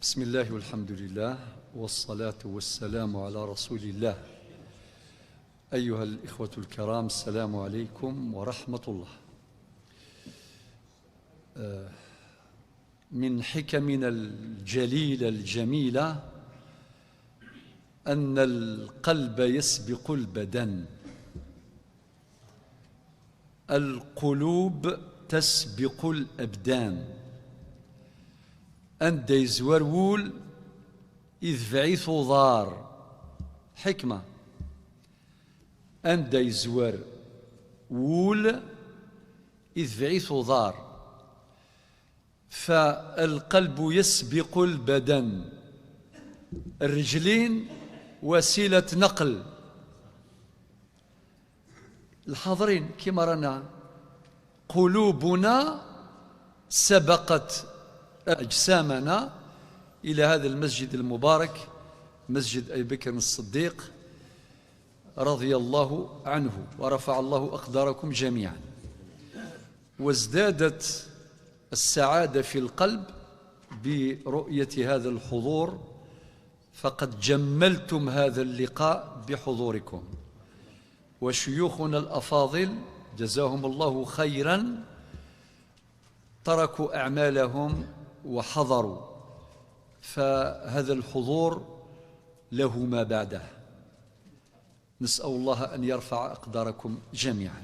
بسم الله والحمد لله والصلاة والسلام على رسول الله. أيها الإخوة الكرام، السلام عليكم ورحمة الله. من حكمنا الجليلة الجميلة أن القلب يسبق البدن، القلوب تسبق الأبدان. أندى يزورول إذ ضار، حكمة. أندى يزور وول إذ ضار، فالقلب يسبق البدن. الرجلين وسيلة نقل. الحاضرين كما رانا قلوبنا سبقت أجسامنا إلى هذا المسجد المبارك، مسجد أبي بكر الصديق رضي الله عنه، ورفع الله أقداركم جميعا. وازدادت السعادة في القلب برؤية هذا الحضور، فقد جملتم هذا اللقاء بحضوركم. وشيوخنا الأفاضل جزاهم الله خيرا تركوا أعمالهم وحضروا، فهذا الحضور له ما بعده. نسأل الله أن يرفع أقداركم جميعا.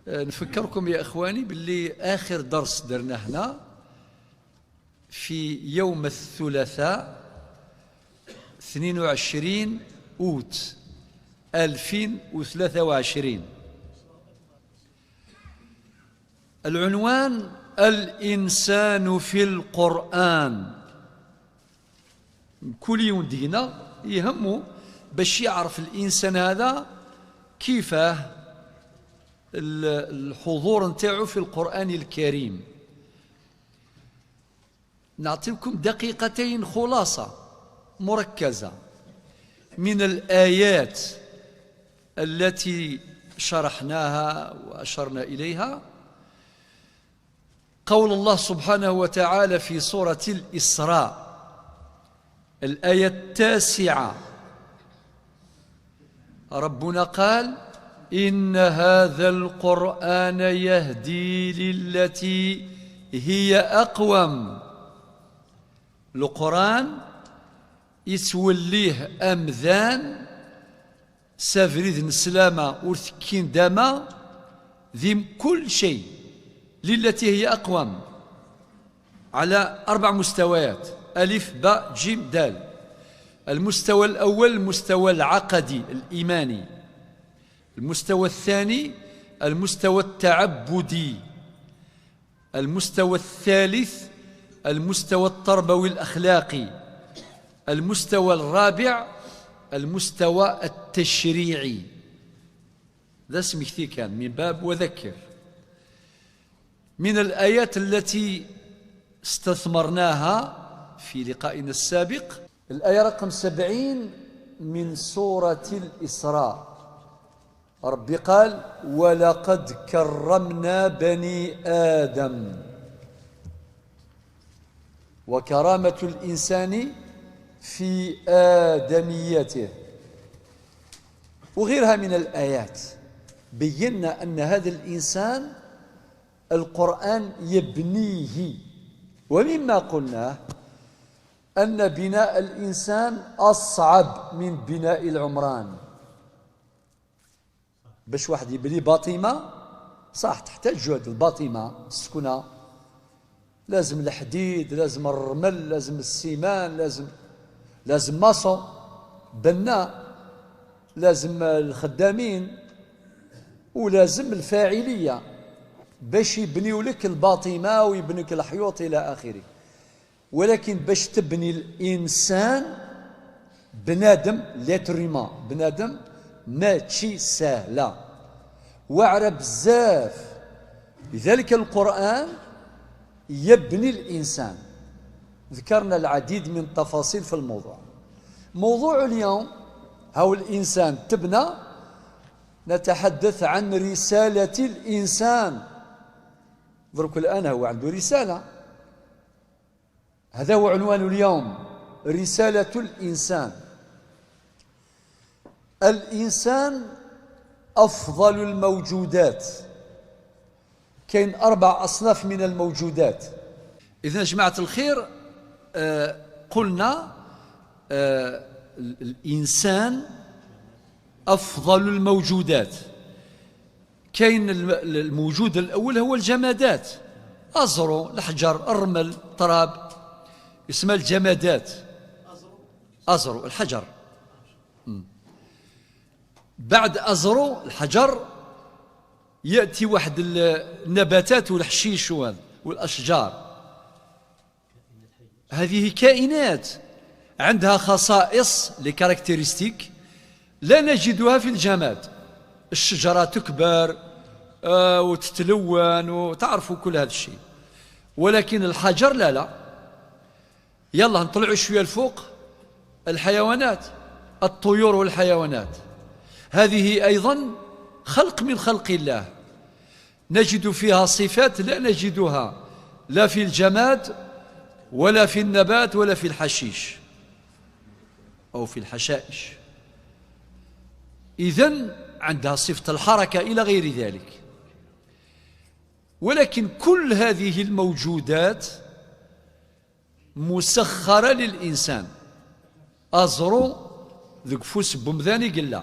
نفكركم يا إخواني باللي آخر درس درناه هنا في يوم الثلاثاء 22 أوت 2023. العنوان: الإنسان في القرآن. كل يوم دينا يهمه باش يعرف الإنسان هذا كيفاه الحضور نتاعو في القرآن الكريم. نعطيكم دقيقتين خلاصة مركزة من الآيات التي شرحناها وأشرنا إليها. قول الله سبحانه وتعالى في سورة الإسراء الآية 9، ربنا قال: إن هذا القرآن يهدي للتي هي أقوم. القرآن يتوليه أمذان سافريد نسلامة ورثكين داما ذيم كل شيء للتي هي أقوم، على 4 مستويات: ألف باء جيم دال. المستوى الأول المستوى العقدي الإيماني، المستوى الثاني المستوى التعبدي، المستوى الثالث المستوى التربوي الأخلاقي، المستوى الرابع المستوى التشريعي. ذا سمكتي كان من باب وذكر. من الآيات التي استثمرناها في لقائنا السابق الآية رقم 70 من سورة الإسراء. ربي قال: ولقد كرمنا بني آدم. وكرامة الإنسان في آدميته. وغيرها من الآيات بينا أن هذا الإنسان القرآن يبنيه. ومما قلناه أن بناء الإنسان أصعب من بناء العمران. باش واحد يبني باطمة صح تحتاج جهد، الباطمة السكنة لازم الحديد، لازم الرمل، لازم السيمان، لازم ماصو بناء، لازم الخدامين، ولازم الفاعلية باش يبنيو لك الباطمة ويبنيك الحيوط إلى آخره. ولكن باش تبني الإنسان بنادم، l'être humain بنادم ماشي سهلة، وعرة بزاف. لذلك القرآن يبني الإنسان. ذكرنا العديد من التفاصيل في الموضوع. موضوع اليوم هو الإنسان تبنى. نتحدث عن رسالة الإنسان. درك الآن هو عنده رسالة، هذا هو عنوان اليوم، رسالة الإنسان. الإنسان أفضل الموجودات. كاين 4 أصناف من الموجودات. إذن جماعة الخير، قلنا الإنسان أفضل الموجودات. كاين الموجود الأول هو الجمادات، أزرو، الحجر، الرمل، التراب، اسمها الجمادات. أزرو الحجر. بعد أزرو الحجر يأتي واحد النباتات والحشيش والأشجار. هذه كائنات عندها خصائص، les caractéristiques، لا نجدها في الجماد. الشجرة تكبر وتتلون وتعرفوا كل هذا الشيء، ولكن الحجر لا لا. يلا نطلعوا شوية الفوق، الحيوانات، الطيور والحيوانات، هذه أيضا خلق من خلق الله، نجد فيها صفات لا نجدها لا في الجماد ولا في النبات ولا في الحشيش أو في الحشائش. إذن عندها صفة الحركة إلى غير ذلك. ولكن كل هذه الموجودات مسخرة للإنسان. أزرو ذوك فوس بمذاني قلا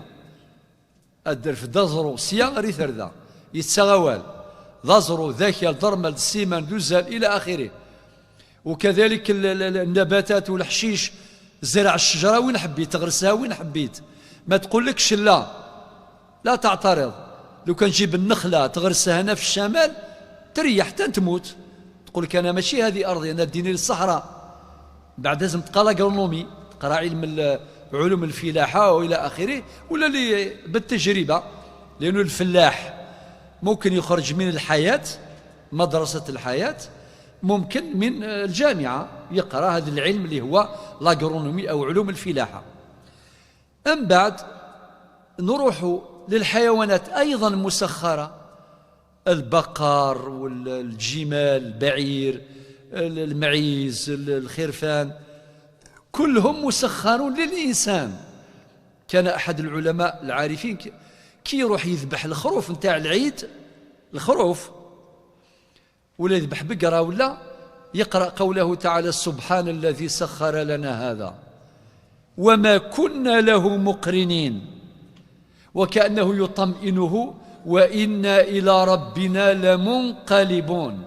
الدرف دزرو سيا ريثرذا يتسغوال دزرو ذاك الضرمل السيمان دوزال إلى آخره. وكذلك النباتات والحشيش، زرع الشجرة وين حبيت تغرسها وين حبيت، ما تقولكش لا، لا تعترض. لو كان تجيب النخلة تغرسها هنا في الشمال تريح حتى تموت، تقول لك أنا ماشي هذه أرضي، أنا ديني للصحراء. بعد لازم تقرا agronomie، تقرا علم علوم الفلاحة وإلى آخره، ولا اللي بالتجربة، لأنه الفلاح ممكن يخرج من الحياة، مدرسة الحياة، ممكن من الجامعة يقرأ هذا العلم اللي هو l'agronomie أو علوم الفلاحة. أم بعد نروح للحيوانات أيضا مسخرة، البقر والجمال، البعير، المعيز، الخرفان، كلهم مسخرون للإنسان. كان أحد العلماء العارفين كي يروح يذبح الخروف نتاع العيد، الخروف ولا يذبح بقرة ولا، يقرأ قوله تعالى: سبحان الذي سخر لنا هذا وما كنا له مقرنين، وكأنه يطمئنه وإنا إلى ربنا لمنقلبون.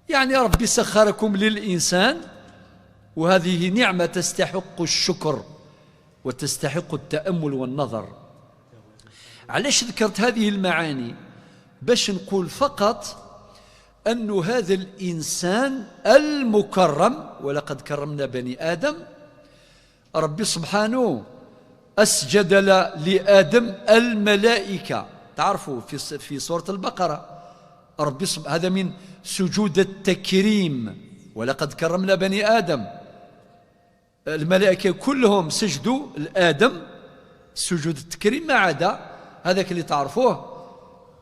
يعني ربي سخركم للإنسان، وهذه نعمة تستحق الشكر وتستحق التأمل والنظر. علاش ذكرت هذه المعاني؟ باش نقول فقط أن هذا الإنسان المكرم، ولقد كرمنا بني آدم، ربي سبحانه أسجد لآدم الملائكة. تعرفوا في سورة البقرة ربي هذا من سجود التكريم، ولقد كرمنا بني آدم. الملائكة كلهم سجدوا لآدم سجود التكريم، ما عدا هذاك اللي تعرفوه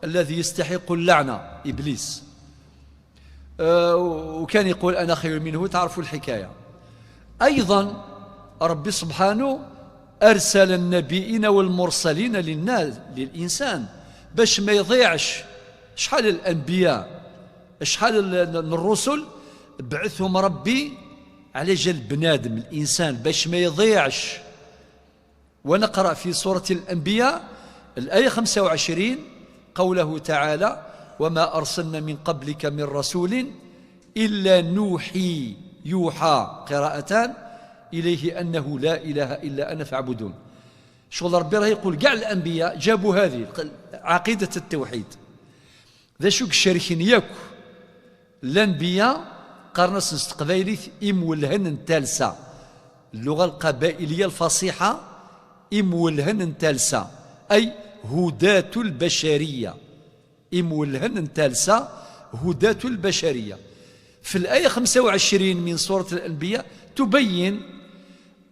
الذي يستحق اللعنة، إبليس، وكان يقول أنا خير منه، تعرفوا الحكاية. أيضا ربي سبحانه أرسل النبيين والمرسلين للناس، للإنسان، باش ما يضيعش. شحال الأنبياء، شحال الرسل بعثهم ربي على جل بنادم الإنسان باش ما يضيعش. ونقرأ في سورة الأنبياء الآية 25 قوله تعالى: وما أرسلنا من قبلك من رسول إلا نوحي يوحى، قراءتان، إليه أنه لا إله إلا أنا فاعبدون. شغل ربي راه يقول كاع الأنبياء جابوا هذه عقيدة التوحيد. ذا شوك الشريكين ياك الأنبياء قرنس نستقبايليت إمولهن نتالسا، اللغة القبائلية الفصيحة إمولهن نتالسا، أي هداة البشرية. إمولهن نتالسا هداة البشرية. في الآية 25 من سورة الأنبياء تبين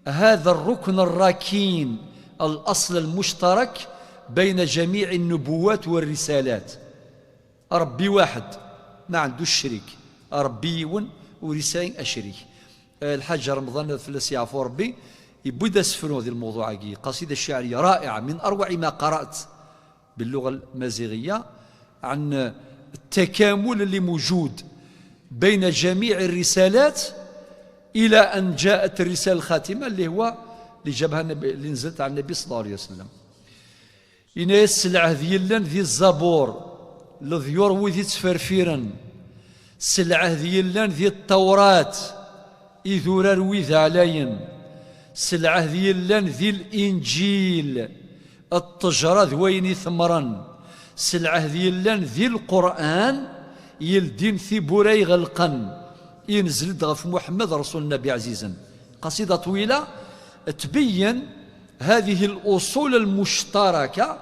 هذا الركن الراكين، الأصل المشترك بين جميع النبوات والرسالات. ربي واحد ما عندوش شريك، ربي ون ورسالين أشريك. الحاج رمضان فلس يعفو ربي يبدا سفرو هذه الموضوع. قصيدة شعرية رائعة من أروع ما قرأت باللغة الأمازيغية عن التكامل اللي موجود بين جميع الرسالات إلى أن جاءت الرسالة الخاتمة اللي هو اللي جابها النبي، اللي نزلت على النبي صلى الله عليه وسلم. إن السلعة ذي ذي الزبور لذيور وذي تفرفيرا، سلعة ذي ذي التوراة إذورار وذا علاين، سلعة ذي ذي الإنجيل الطجرة ذوين ثمرا، سلعة ذي ذي القرآن يلدين ثيبوري غلقا ينزل دغف محمد رسول النبي عزيزا. قصيدة طويلة تبين هذه الأصول المشتركة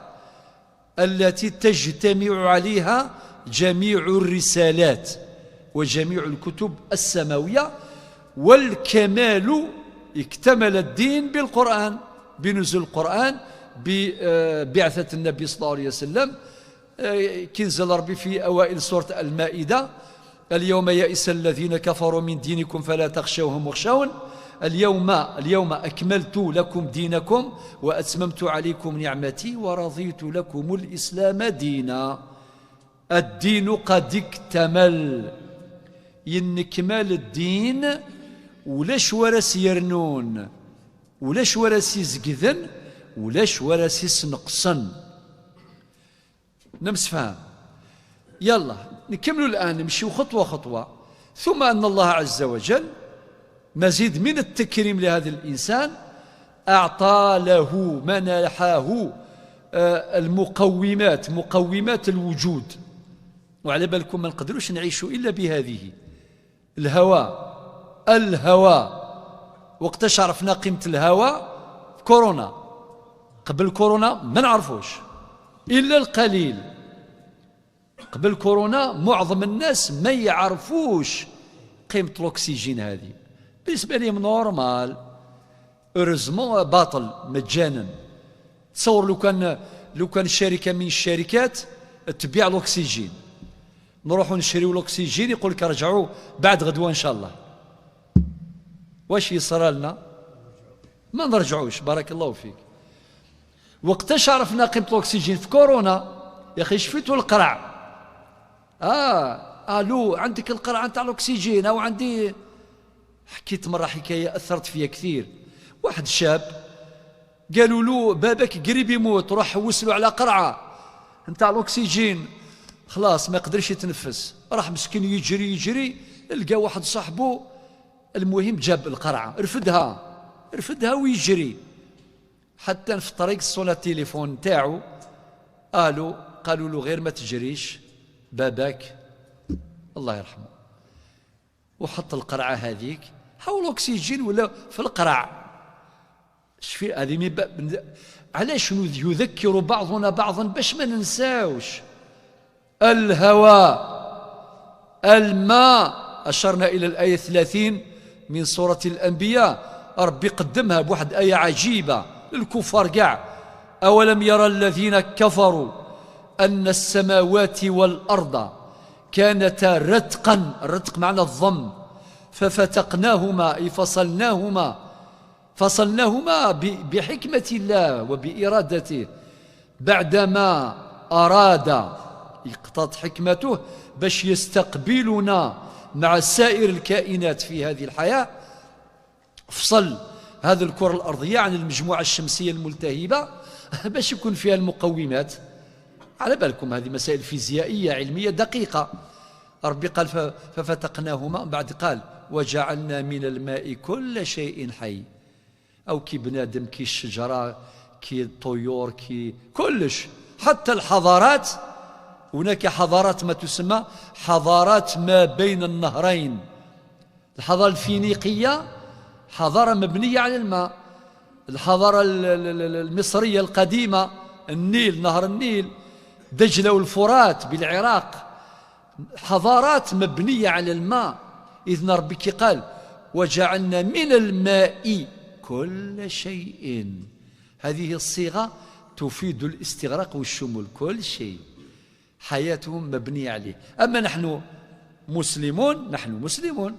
التي تجتمع عليها جميع الرسالات وجميع الكتب السماوية. والكمال اكتمل الدين بالقرآن، بنزول القرآن، ببعثة النبي صلى الله عليه وسلم. كنزل ربي في أوائل سورة المائدة: اليوم يئس الذين كفروا من دينكم فلا تخشوهم واخشون، اليوم أكملت لكم دينكم وأتممت عليكم نعمتي ورضيت لكم الإسلام دينا. الدين قد اكتمل، ينكمل الدين ولاش ورا يرنون، ولاش ورا يزقذن، ولاش ورا سنقصن. نمسفهم. يلا نكملوا الآن، نمشيو خطوة خطوة. ثم أن الله عز وجل مزيد من التكريم لهذا الإنسان أعطى له منحه المقومات، مقومات الوجود. وعلى بالكم ما نقدروش نعيشوا إلا بهذه. الهواء، الهواء وقتاش عرفنا قيمة الهواء؟ كورونا. قبل كورونا ما نعرفوش إلا القليل. قبل كورونا معظم الناس ما يعرفوش قيمة الأكسجين هذه، بالنسبة لهم normal، heureusement باطل مجانا. تصور لو كان شركة من الشركات تبيع الأكسجين، نروحوا نشريو الأكسجين يقول لك رجعوا بعد غدوة إن شاء الله. واش يصرى لنا؟ ما نرجعوش. بارك الله فيك. وقتاش عرفنا قيمة الأكسجين؟ في كورونا. يا أخي شفيتوا القرع، الو عندك القرعة نتاع الأكسجين أو عندي. حكيت مرة حكاية أثرت فيها كثير. واحد شاب قالوا له بابك قريب يموت، روح وصلوا على قرعة نتاع الأكسجين، خلاص ما يقدرش يتنفس. راح مسكين يجري يجري، لقى واحد صاحبه، المهم جاب القرعة رفدها ويجري حتى في الطريق صونا التليفون تاعو، قالوا له غير ما تجريش باباك الله يرحمه. وحط القرعة هذيك، حول الاكسجين ولا في القرع. شفي هذه علاش يذكر بعضنا بعضا باش ما ننساوش. الهواء، الماء، أشرنا إلى الآية 30 من سورة الأنبياء. ربي قدمها بواحد آية عجيبة للكفار كاع: أولم يرى الذين كفروا أن السماوات والأرض كانتا رتقا، الرتق معنى الضم، ففتقناهما أي فصلناهما، فصلناهما بحكمة الله وبإرادته، بعدما أراد اقتضت حكمته باش يستقبلنا مع سائر الكائنات في هذه الحياة. فصل هذه الكرة الأرضية عن المجموعة الشمسية الملتهبة باش يكون فيها المقومات. على بالكم هذه مسائل فيزيائية علمية دقيقة. ربي قال ففتقناهما، بعد قال وجعلنا من الماء كل شيء حي، أو كي بنادم كي الشجرة كي الطيور كي كلش، حتى الحضارات. هناك حضارات ما تسمى حضارات ما بين النهرين. الحضارة الفينيقية حضارة مبنية على الماء، الحضارة المصرية القديمة النيل، نهر النيل، دجلة والفرات بالعراق، حضارات مبنية على الماء. إذن ربك قال وجعلنا من الماء كل شيء. هذه الصيغة تفيد الاستغراق والشمول، كل شيء حياتهم مبنية عليه. أما نحن مسلمون، نحن مسلمون،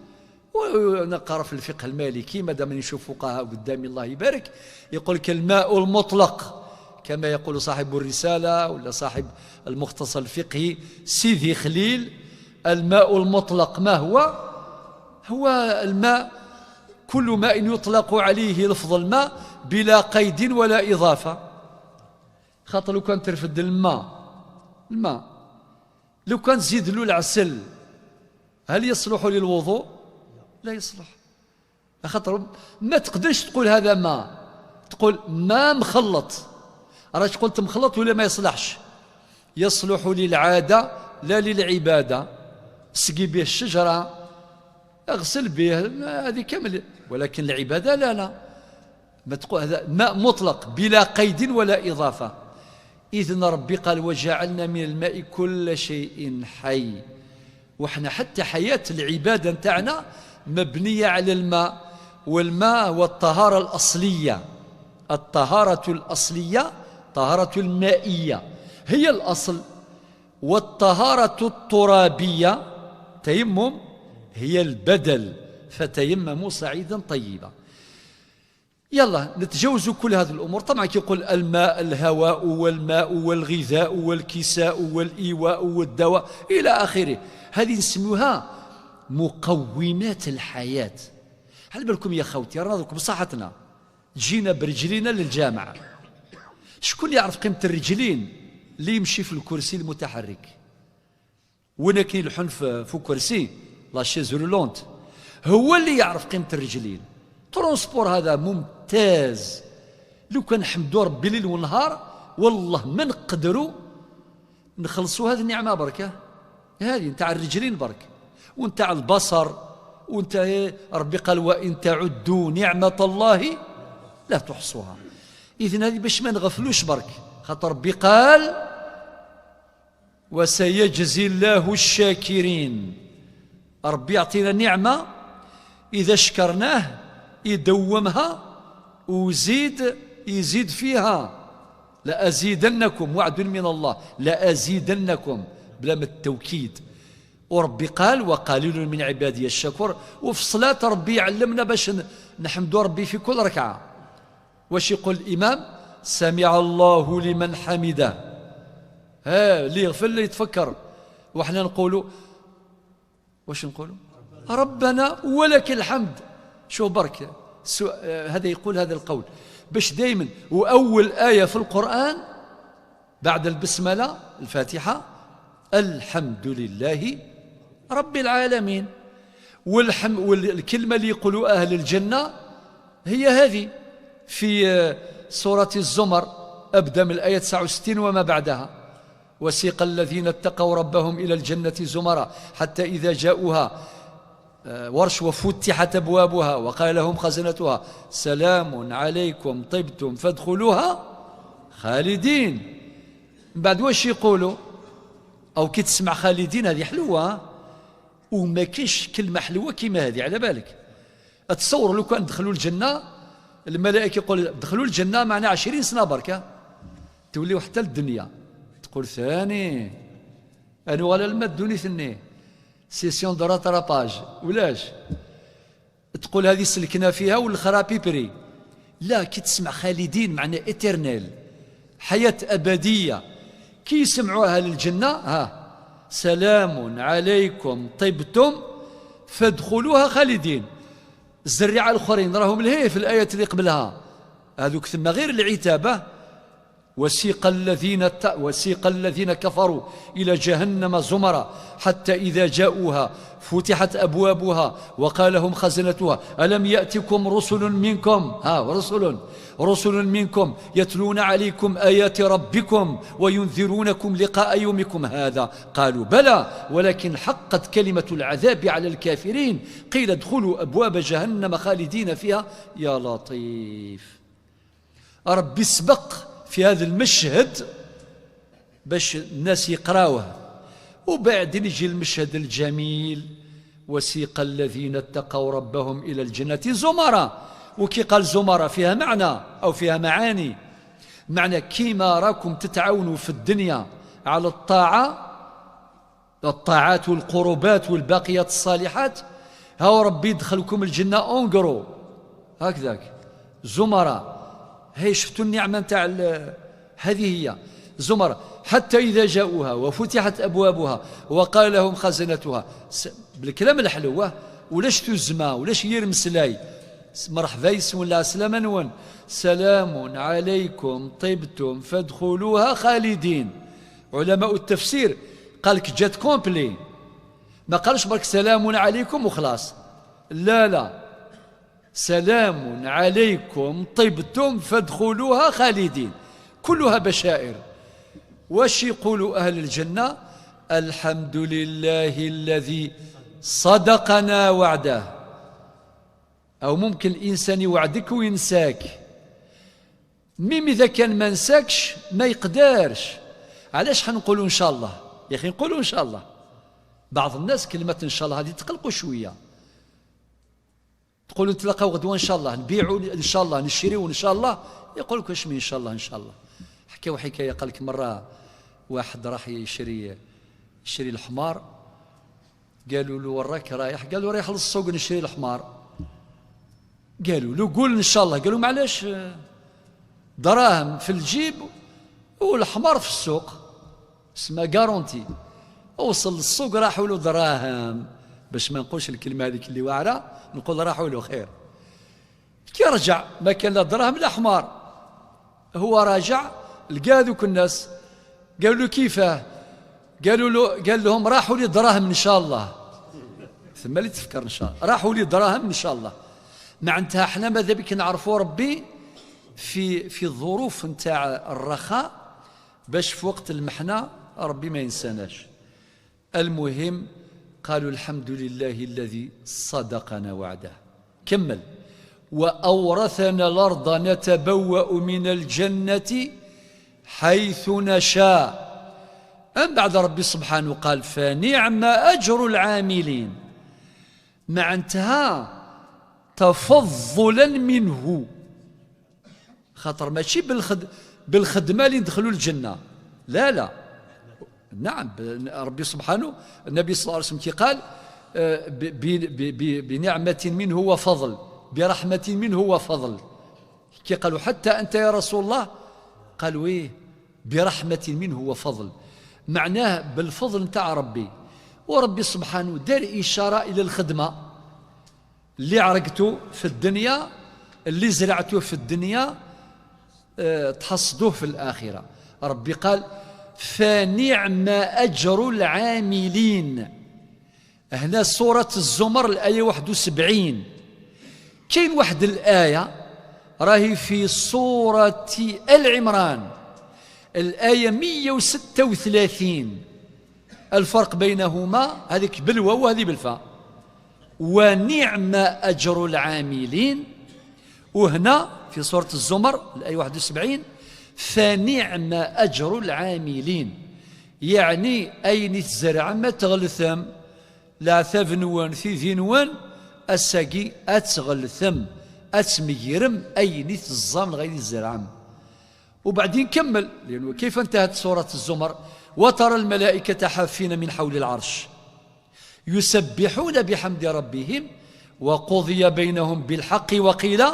ونقرا في الفقه المالكي ما دام نشوف فقهاء قدامي الله يبارك، يقول لك الماء المطلق كما يقول صاحب الرسالة ولا صاحب المختصر الفقهي سيدي خليل، الماء المطلق ما هو؟ هو الماء كل ماء يطلق عليه لفظ الماء بلا قيد ولا إضافة. خاطر لو كان ترفد الماء لو كان تزيد له العسل هل يصلح للوضوء؟ لا يصلح. خاطر ما تقدرش تقول هذا ماء، تقول ماء مخلط. راك قلت مخلط ولا ما يصلحش؟ يصلح للعادة لا للعبادة. سقي به الشجرة، اغسل به، هذه كامل، ولكن العبادة لا لا. ما تقول هذا ماء مطلق بلا قيد ولا إضافة. إذن ربي قال وجعلنا من الماء كل شيء حي. وحنا حتى حياة العبادة نتاعنا مبنية على الماء، والماء هو الطهارة الأصلية. الطهارة الأصلية طهارة المائية هي الأصل، والطهارة الترابية تيمم هي البدل، فتيمموا صعيدا طيبا. يلا نتجاوز كل هذه الأمور. طبعا كيقول الماء الهواء والماء والغذاء والكساء والإيواء والدواء إلى آخره، هذه نسموها مقومات الحياة. هل بالكم يا خوتي رانا درك بصحتنا جينا برجلينا للجامعة، شكون اللي يعرف قيمة الرجلين اللي يمشي في الكرسي المتحرك؟ وين كاين الحن في كرسي la chaise roulante، هو اللي يعرف قيمة الرجلين. transport هذا ممتاز، لو كان نحمدو ربي ليل ونهار والله ما نقدروا نخلصوا هذه النعمة بركة، هذه نتاع الرجلين برك ونتاع البصر ونتاع ربي قال وإن تعدوا نعمة الله لا تحصوها. إذن هذه باش ما نغفلوش برك، خاطر ربي قال وسيجزي الله الشاكرين. ربي يعطينا نعمة إذا شكرناه يدومها ويزيد يزيد فيها. لأزيدنكم، وعد من الله، لأزيدنكم بلا ما التوكيد. وربي قال وقليل من عبادي الشكور. وفي صلاة ربي يعلمنا باش نحمدو ربي في كل ركعة. واش يقول الإمام؟ سمع الله لمن حمده. ها اللي يغفل اللي يتفكر. وحنا نقولوا واش نقولوا؟ ربنا ولك الحمد. شو برك هذا يقول هذا القول باش دائما. وأول آية في القرآن بعد البسملة الفاتحة الحمد لله رب العالمين. والكلمة اللي يقولوا أهل الجنة هي هذه في سورة الزمر، أبدأ من الآية 69 وما بعدها: وسيق الذين اتقوا ربهم إلى الجنة زمرا حتى إذا جاءوها ورش وفتحت أبوابها وقال لهم خزنتها سلام عليكم طبتم فادخلوها خالدين. من بعد واش يقولوا؟ أو كي تسمع خالدين هذه حلوة، وما كاينش كلمة حلوة كيما هذه على بالك. تصور لو كان دخلوا الجنة الملائكة يقول دخلوا الجنة معنا 20 سنة بركة، توليو حتى للدنيا تقول ثاني أنا ولا المدوني ثني session de rattrapage ولاش تقول هذه سلكنا فيها والخرا بيبري. لا، كي تسمع خالدين معنى éternel، حياة أبدية. كي يسمعوها للجنة ها سلام عليكم طبتم فادخلوها خالدين. الزريعة الآخرين راهم لهيه في الآية اللي قبلها، هذوك ثم غير العتابة. وسيق الذين كفروا إلى جهنم زمرا حتى إذا جاءوها فتحت أبوابها وقال لهم خزنتها ألم يأتكم رسل منكم، ها رسل منكم يتلون عليكم آيات ربكم وينذرونكم لقاء يومكم هذا؟ قالوا بلى ولكن حقت كلمة العذاب على الكافرين قيل ادخلوا أبواب جهنم خالدين فيها. يا لطيف، ربي سبق في هذا المشهد باش الناس يقراوه، وبعدين يجي المشهد الجميل وسيق الذين اتقوا ربهم إلى الجنة زمرا. وكي قال زمرا فيها معنى أو فيها معاني، معنى كيما راكم تتعاونوا في الدنيا على الطاعة، الطاعات والقربات والباقيات الصالحات، هاو ربي يدخلكم الجنة en gros هكذاك زمراء. هاي شفتوا النعمة نتاع هذه هي زمر. حتى إذا جاءوها وفتحت أبوابها وقال لهم خزنتها بالكلام الحلو، ولاش تزما ولاش يرمسلاي، مرحبا يسون لا سلام نون، سلام عليكم طبتم فادخلوها خالدين. علماء التفسير قال لك جات complet، ما قالش برك سلام عليكم وخلاص، لا لا، سلام عليكم طبتم فادخلوها خالدين، كلها بشائر. واش يقول أهل الجنة؟ الحمد لله الذي صدقنا وعده. أو ممكن الإنسان يوعدك وينساك، même إذا كان ما نساكش ما يقدرش. علاش حنقولوا إن شاء الله؟ يا أخي نقولوا إن شاء الله. بعض الناس كلمة إن شاء الله هذه تقلقوا شوية، تقولوا نتلاقاو غدوة إن شاء الله، نبيعوا إن شاء الله، نشريوا إن شاء الله، يقول لك واش من إن شاء الله إن شاء الله. حكاو حكاية، قال لك مرة واحد راح يشري الحمار، قالوا له وراك رايح؟ قالوا رايح للسوق نشري الحمار. قالوا له قول إن شاء الله. قالوا معليش، دراهم في الجيب والحمار في السوق، اسمها garantie. وصل للسوق راحوا له دراهم، باش ما نقولش الكلمة هذيك اللي واعرة، نقول راحوا له خير. كي رجع ما كان لا دراهم لا حمار، هو راجع لقى هذوك الناس، قالوا له كيفاه؟ قالوا له، قال لهم راحوا لي دراهم ان شاء الله. ثم اللي تفكر ان شاء الله، راحوا لي دراهم ان شاء الله. معناتها احنا ماذا بك نعرفوا ربي في الظروف نتاع الرخاء، باش في وقت المحنة ربي ما ينساناش. المهم قالوا الحمد لله الذي صدقنا وعده. كمل، وأورثنا الأرض نتبوأ من الجنة حيث نشاء. أم بعد ربي سبحانه قال فنعم أجر العاملين. معناتها تفضلا منه، خاطر ماشي بالخدمة اللي ندخلوا الجنة، لا لا. نعم، ربي سبحانه النبي صلى الله عليه وسلم كي قال بنعمة منه وفضل، برحمة منه وفضل. كي قالوا حتى أنت يا رسول الله، قالوا إيه؟ برحمة منه وفضل. معناه بالفضل نتاع ربي. وربي سبحانه دار إشارة إلى الخدمة اللي عرقته في الدنيا، اللي زرعته في الدنيا تحصدوه في الآخرة. ربي قال فنعم أجر العاملين. هنا سورة الزمر الآية 71. كاين واحد الآية راهي في سورة العمران الآية 136. الفرق بينهما هذيك بالواو وهذه بالفاء. ونعم أجر العاملين، وهنا في سورة الزمر الآية 71 فنعم أجر العاملين، يعني أين تزرع ما تغلثم لا ثفنوان في ذنوان الساقي أتغلثم أتميرم أين تزام غير الزرعم. وبعدين كمل، لأنه كيف انتهت سورة الزمر؟ وترى الملائكة حافين من حول العرش يسبحون بحمد ربهم وقضي بينهم بالحق وقيل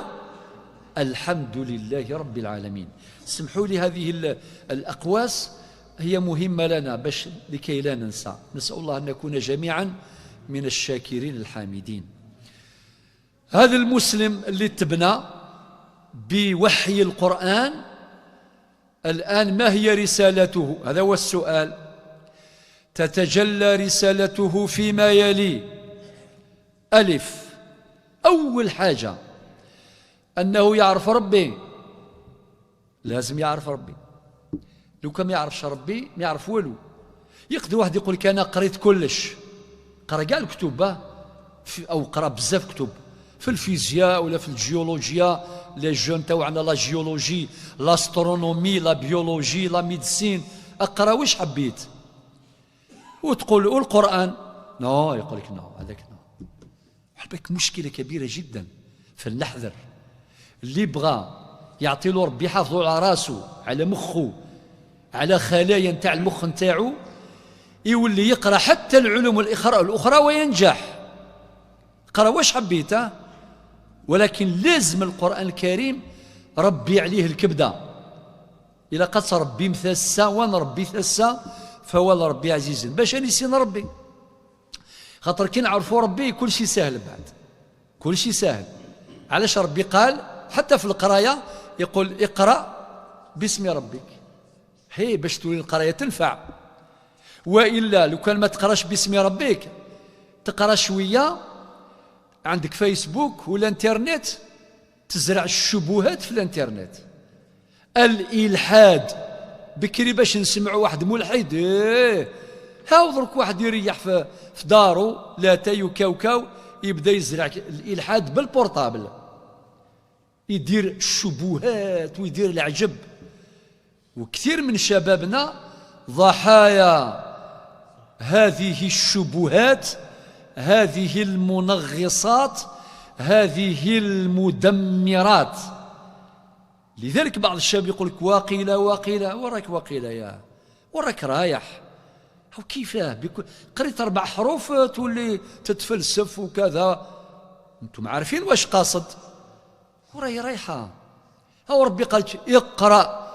الحمد لله رب العالمين. سمحوا لي هذه الأقواس هي مهمة لنا باش لكي لا ننسى. نسأل الله أن نكون جميعا من الشاكرين الحامدين. هذا المسلم اللي تبنى بوحي القرآن الآن ما هي رسالته؟ هذا هو السؤال. تتجلى رسالته فيما يلي: ألف، أول حاجة أنه يعرف ربي. لازم يعرف ربي، لو كان ما يعرفش ربي ما يعرف والو. يقدر واحد يقول لك أنا قريت كلش، قرا كاع الكتب أو قرا بزاف كتب في الفيزياء ولا في الجيولوجيا، les jeunes تاعنا la géologie، l'astronomie، la biologie، la médecine، اقرا واش حبيت وتقول والقرآن non، يقول لك non، هذاك non. حبك مشكلة كبيرة جدا. فلنحذر، اللي بغى يعطي له ربي يحافظه على راسه، على مخه، على خلايا نتاع المخ نتاعو، يولي يقرا حتى العلوم الأخرى وينجح. قرأ واش حبيت، ولكن لازم القرآن الكريم ربي عليه الكبدة. إلا قد ربي مثسا ونربي ثسا فهو ربي عزيز، باش نسين ربي. خاطر كي نعرفوا ربي كل شيء سهل، بعد كل شيء سهل. علاش ربي قال حتى في القراية يقول اقرأ باسم ربك، هي باش تولي القراية تنفع. وإلا لو كان ما تقراش باسم ربك، تقرا شوية عندك فيسبوك ولا انترنت، تزرع الشبهات في الانترنت. الإلحاد بكري باش نسمعوا واحد ملحد، إيه هاو درك واحد يريح في دارو لا تايو كاوكاو يبدا يزرع الإلحاد بال portable، يدير الشبهات ويدير العجب. وكثير من شبابنا ضحايا هذه الشبهات، هذه المنغصات، هذه المدمرات. لذلك بعض الشباب يقول لك واقيلا واقيلا، وراك واقيلا يا وراك رايح، أو كيفاه قريت 4 حروف تولي تتفلسف وكذا. انتم عارفين واش قاصد، وراهي رايحة. هاو ربي قال اقرأ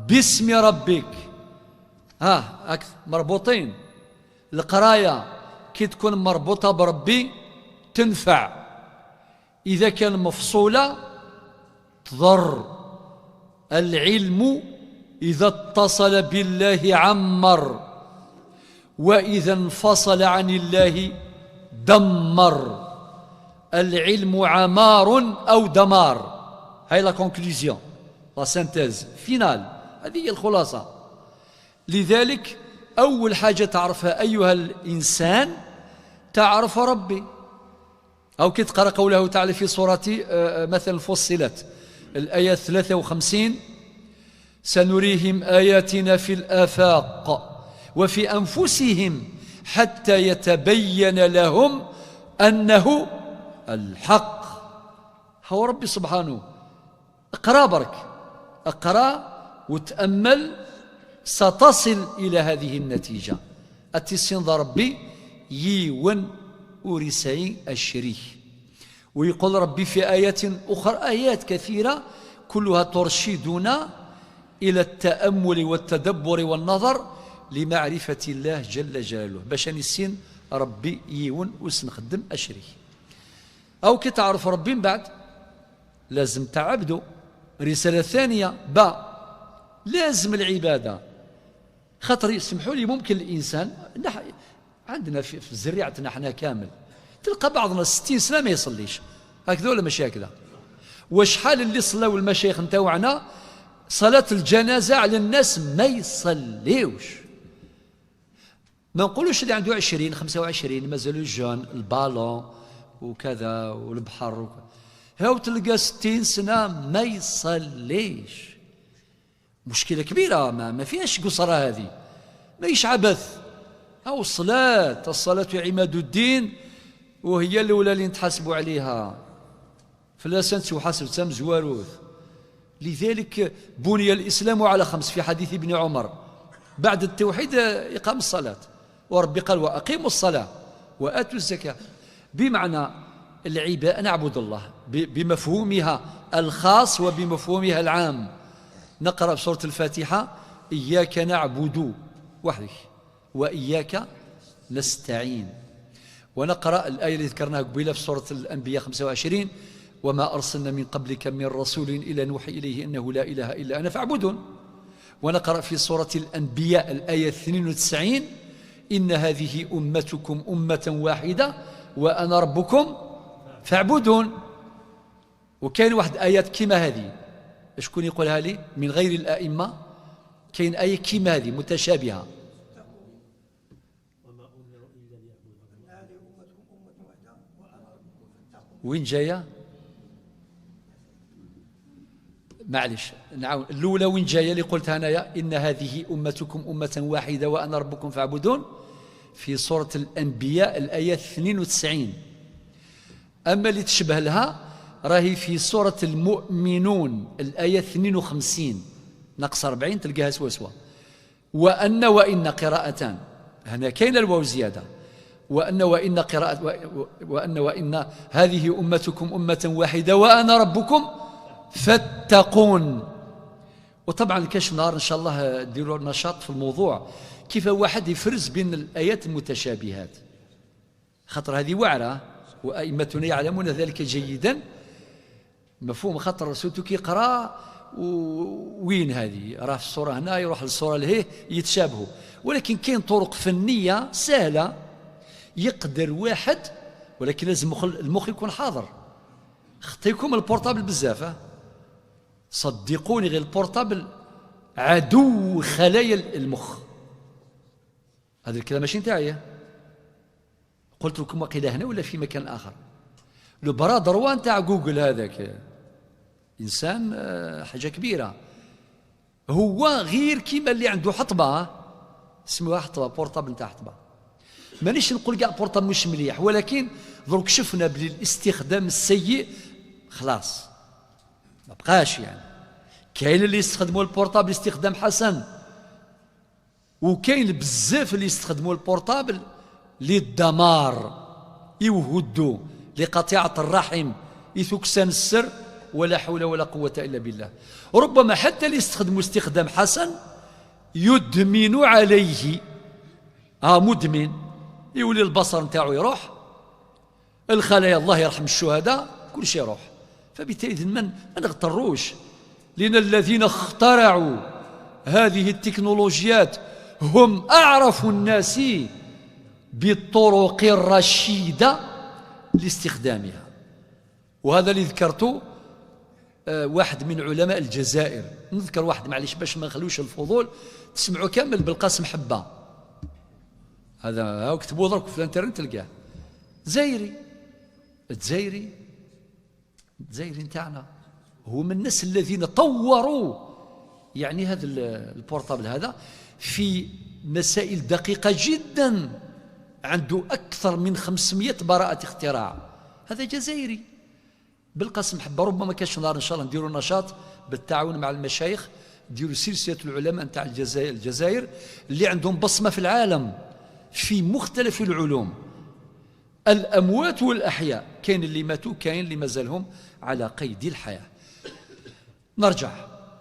باسم ربك، ها أكثر مربوطين. القراية كي تكون مربوطة بربي تنفع، إذا كان مفصولة تضر. العلم إذا اتصل بالله عمر، وإذا انفصل عن الله دمر. العلم عمار أو دمار. هاي la conclusion، la synthèse finale، هذه هي الخلاصة. لذلك أول حاجة تعرفها أيها الإنسان، تعرف ربي. أو كي تقرأ قوله تعالى في سورة مثلا فصلت الآية 53: سنريهم آياتنا في الآفاق وفي أنفسهم حتى يتبين لهم أنه الحق. هو ربي سبحانه. اقرأ برك، اقرأ وتأمل، ستصل إلى هذه النتيجة. التسين ربي يون أوريسعي الشريك. ويقول ربي في آيات أخرى، آيات كثيرة كلها ترشدنا إلى التأمل والتدبر والنظر لمعرفة الله جل جلاله، باش نسين ربي يون وسنخدم الشريك. أو كي تعرف ربي من بعد لازم تعبده. رسالة ثانية با، لازم العبادة. خاطر يسمحوا لي، ممكن الإنسان عندنا في زريعتنا احنا كامل تلقى بعضنا 60 سنة ما يصليش، هكذا ولا ماشي هكذا؟ وشحال اللي صلاو المشايخ نتاوعنا صلاة الجنازة على الناس ما يصليوش. ما نقولوش اللي عنده 20 25 مازالوا jeunes، ال ballon وكذا والبحر وكذا، هاو تلقى 60 سنة ما يصليش. مشكلة كبيرة، ما فيهاش قصرة هذه، ماهيش عبث. هاو الصلاة، الصلاة عماد الدين، وهي الأولى اللي نتحاسبوا عليها. فلا وحاسب تام زواروث. لذلك بني الإسلام على 5 في حديث ابن عمر، بعد التوحيد إقام الصلاة، وربي قال وأقيموا الصلاة وآتوا الزكاة. بمعنى العبادة نعبد الله بمفهومها الخاص وبمفهومها العام. نقرأ بسورة الفاتحة: إياك نعبد وحدك وإياك نستعين. ونقرأ الآية اللي ذكرناها قبيلة في سورة الأنبياء 25: وما أرسلنا من قبلك من رسول إلا نوحي إليه أنه لا إله إلا أنا فاعبدون. ونقرأ في سورة الأنبياء الآية 92: إن هذه أمتكم أمة واحدة وأنا ربكم فاعبدون. وكاين واحد آيات كيما هذه، شكون يقولها لي من غير الأئمة؟ كاين آية كيما هذه متشابهة. وين جاية؟ معلش نعاون. الأولى وين جاية اللي قلتها أنايا؟ إن هذه أمتكم أمة واحدة وأنا ربكم فاعبدون، في سورة الأنبياء الآية 92. أما اللي تشبه لها راهي في سورة المؤمنون الآية 52 ناقص 40، تلقاها سوا سوا. وأن وإن قراءتان، هنا كاين الواو زيادة. وأن وإن قراءة وأن وإن هذه أمتكم أمة واحدة وأنا ربكم فاتقون. وطبعا كاش نهار إن شاء الله ديروا نشاط في الموضوع، كيف واحد يفرز بين الآيات المتشابهات، خاطر هذه وعرة وأئمتنا يعلمون ذلك جيدا، مفهوم؟ خاطر surtout كي يقرا وين هذه راه في الصورة هنا يروح للصورة لهيه يتشابهوا، ولكن كاين طرق فنية سهلة يقدر واحد، ولكن لازم المخ يكون حاضر. خطيكم ال portable بزاف، صدقوني غير ال portable عدو خلايا المخ. هذا الكلام ماشي نتاعي، قلت لكم وقيل هنا ولا في مكان آخر. le bras droit نتاع جوجل هذاك إنسان حاجة كبيرة، هو غير كيما اللي عنده حطبة، اسمها حطبة، portable نتاع حطبة. مانيش نقول كاع portable مش مليح، ولكن درك شفنا بلي الاستخدام السيء خلاص ما بقاش. يعني كاين اللي يستخدموا ال portable استخدام حسن، وكاين بزاف اللي يستخدموا ال portable للدمار، يوهدوا لقطيعة الرحم، يثكسان السر، ولا حول ولا قوة إلا بالله. ربما حتى اللي يستخدموا استخدام حسن يدمن عليه، مدمن، يولي البصر نتاعو يروح، الخلايا الله يرحم الشهداء، كل شيء يروح. فبالتالي ما نغتروش، لأن الذين اخترعوا هذه التكنولوجيات هم أعرف الناس بالطرق الرشيدة لاستخدامها. وهذا اللي ذكرته واحد من علماء الجزائر، نذكر واحد معليش باش ما نخلوش الفضول تسمعوا كامل، بالقاسم حبة، هذا هاو كتبوه درك في الانترنت تلقاه، زايري، الجزائري، الجزائري نتاعنا، هو من الناس الذين طوروا يعني هذا ال portable هذا في مسائل دقيقة جدا، عنده أكثر من 500 براءة اختراع. هذا جزائري بالقاسم حبة. ربما كاش نهار إن شاء الله نديروا نشاط بالتعاون مع المشايخ، نديروا سلسلة العلماء نتاع الجزائر اللي عندهم بصمة في العالم في مختلف العلوم، الأموات والأحياء، كاين اللي ماتوا كاين اللي مازالهم على قيد الحياة. نرجع